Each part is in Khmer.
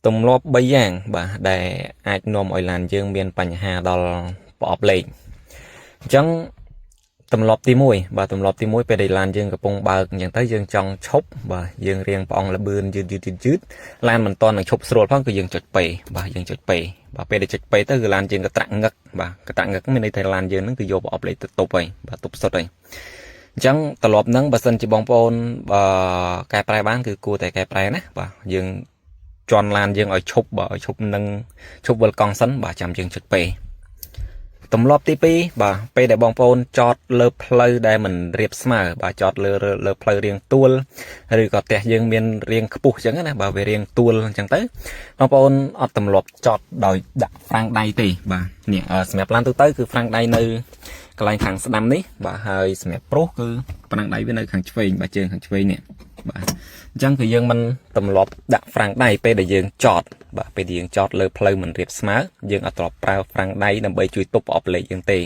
ទម្លាប់3យ៉ាងបាទដែលអាចនាំឲ្យឡានយើងមានបញ្ហាដល់ប្រអប់លេខអញ្ចឹងទម្លាប់ទី1បាទទម្លាប់ទី1ពេលដែលឡានយើងកំពុងបើកអញ្ចឹងទៅយើងចង់ឈប់បាទយើងរៀងប្រអងលបឿនយឺតយឺតយឺតយឺតឡានមិនតន់នឹងឈប់ស្រួលផងគឺយើងចុច P បាទយើងចុច P បាទពេលដែលចុច P ទៅគឺឡានយើងក៏ត្រាក់ងឹកបាទកត្រាក់ងឹកមានន័យថាឡានយើងហ្នឹងគឺយកប្រអប់លេខទៅទប់ហើយបាទទប់សុទ្ធហើយអញ្ចឹងត្រឡប់ហ្នឹងបើសិនជាបងប្អូនបើកែប្រែបានគឺគួរតែកែប្រែណាបាទយើងជន់ឡានយើងឲ្យឈប់បាទឲ្យឈប់នឹងឈប់វិលកង់សិនបាទចាំយើងចុច P ទម្លាប់ទី2បាទពេលដែលបងប្អូនចតលើផ្លូវដែលមិនរាបស្មើបាទចតលើលើផ្លូវរៀងទួលឬក៏ផ្ទះយើងមានរៀងខ្ពស់អញ្ចឹងណាបាទវារៀងទួលអញ្ចឹងទៅបងប្អូនអត់ទម្លាប់ចតដោយដាក់ហ្វ្រាំងដៃទេបាទនេះសម្រាប់ឡានទូទៅគឺហ្វ្រាំងដៃនៅកន្លែងខាងស្ដាំនេះបាទហើយសម្រាប់ប្រុសគឺហ្វ្រាំងដៃវានៅខាងឆ្វេងបាទជើងខាងឆ្វេងនេះបាទអញ្ចឹងគឺយើងមិនទម្លាប់ដាក់ហ្វ្រាំងដៃពេលដែលយើងចតបាទពេលដែលយើងចតលើផ្លូវមិនរាបស្មើយើងអត់ធ្លាប់ប្រើហ្វ្រាំងដៃដើម្បីជួយទប់ប្រអប់លេខយើងទេ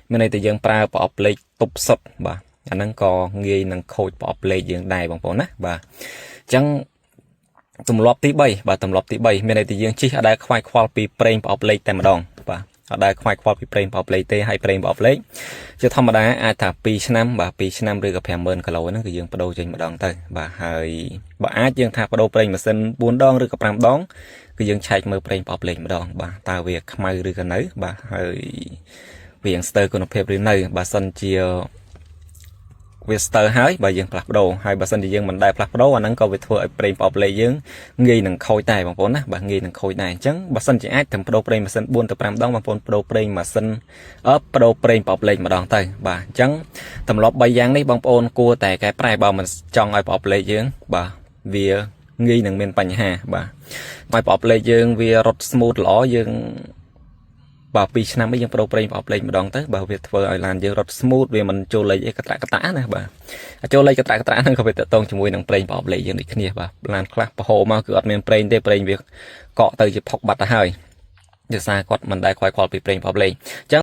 មានន័យថាយើងប្រើប្រអប់លេខទប់សុទ្ធបាទអាហ្នឹងក៏ងាយនឹងខូចប្រអប់លេខយើងដែរបងប្អូនណាបាទអញ្ចឹងទម្លាប់ទី3បាទទម្លាប់ទី3មានន័យថាយើងជិះអត់ដែលខ្វាយខ្វល់ពីប្រេងប្រអប់លេខតែម្ដងបាទអត់ដែលខ្វាយខ្វល់ពីប្រេងប្រអប់លេខទេហើយប្រេងប្រអប់លេខជាធម្មតាអាចថា2ឆ្នាំបាទ2ឆ្នាំឬក៏50000គីឡូហ្នឹងគឺយើងបដូរចេញម្ដងទៅបាទហើយបើអាចយើងថាបដូរប្រេងម៉ាស៊ីន4ដងឬក៏5ដងគឺយើងឆែកមើលប្រេងប្រអប់លេខម្ដងបាទតើវាខ្មៅឬក៏នៅបាទហើយវាយ៉ាងស្ទើរគុណភាពឬនៅបើសិនជាវាស្ទើរហើយបើយើងផ្លាស់ប្ដូរហើយបើសិនជាយើងមិនដែលផ្លាស់ប្ដូរអាហ្នឹងក៏វាធ្វើឲ្យប្រេងប្រអប់លេខយើងងាយនឹងខូចដែរបងប្អូនណាបាទងាយនឹងខូចដែរអញ្ចឹងបើសិនជាអាចត្រឹមប្ដូរប្រេងម៉ាស៊ីន4ទៅ5ដងបងប្អូនប្ដូរប្រេងម៉ាស៊ីនអឺប្ដូរប្រេងប្រអប់លេខម្ដងទៅបាទអញ្ចឹងទម្លាប់3យ៉ាងនេះបងប្អូនគួរតែកែប្រែបើមិនចង់ឲ្យប្រអប់លេខយើងបាទវាងាយនឹងមានបញ្ហាបាទឲ្យប្រអប់លេខយើងវារត់ smooth ល្អយើងបាទ2ឆ្នាំអីយើងប្ដូរប្រេងប្រអប់លេខម្ដងទៅបើវាធ្វើឲ្យឡានយើងរត់ smooth វាមិនចូលលេខអីកត្រាក់កតាណាបាទចូលលេខកត្រាក់កតាហ្នឹងក៏វាតកតងជាមួយនឹងប្រេងប្រអប់លេខយើងដូចគ្នាបាទឡានខ្លះប្រហូរមកគឺអត់មានប្រេងទេប្រេងវាកក់ទៅជាផុកបាត់ទៅហើយដោយសារគាត់មិនដែលខ្វាយខ្វល់ពីប្រេងប្រអប់លេខអញ្ចឹង។